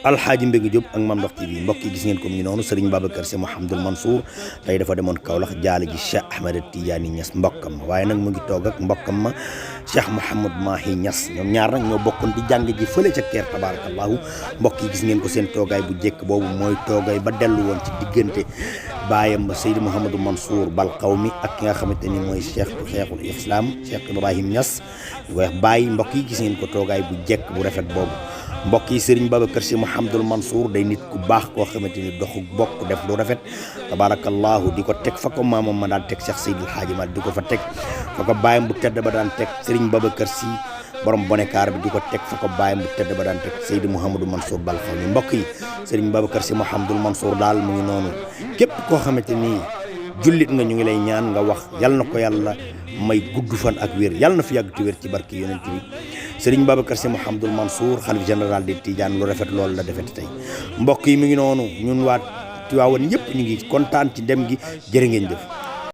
Alxaaji Mbégi Diop ak Mame Ndokh TV mbokk yi gis ngeen ko mu ngi noonu Serigne Babacar Sy Mouhamadoul Mansour tey dafa demoon Kaolack jaale ji Cheikh Ahmed Tidiane Niass mbokkam ma waaye nag mu ngi toog ak mbokkam ma Cheikh Mouhamad Mahi Niass ñoom ñaar nag ñoo bokkoon di jàng ji fële ca Keer tabarakallahu mbokk yi gis ngeen ko seen toogaay bu jekk boobu mooy toogaay ba dellu woon ci diggante baayam ba Seydi Mouhamadou Mansour Bal Qawmi ak ki nga xamante ni mooy cheikhul islam Cheikh Ibrahim Niass wax bàyyi mbokk yi gis ngeen ko toogaay bu jekk bu rafet boobu mbokk yi Serigne Babacar Sy Mouhamadoul Mansour day nit ku baax koo xamante ni doxu bokk def lu rafet tabarakallahu di ko teg fa ko maamam ma daan teg Cheikh Seydil Hadji Malick di ko fa teg fa ko bàyyam bu tedd ba daan teg Serigne Babacar Sy borom bonekaar bi di ko teg fa ko bàyyam bu tedd ba daan teg Seydi Mouhamadou Mansour Bal Qawmi mbokk yi Serigne Babacar Sy Mouhamadoul Mansour daal mu ngi noonu képp koo xamante ni jullit nga ñu ngi lay ñaan nga wax yal na ko yàlla may gudd fan ak wér yal na fi yàgg te wér ci barki yonent bi Serigne Babacar Sy Mouhamadoul Mansour xalif général des Tidiane lu rafet loolu la defeti tey mbokk yi mu ngi noonu ñun waa Tiwaawan yëpp ñu ngi kontaan ci dem gi jërë ngeen jëf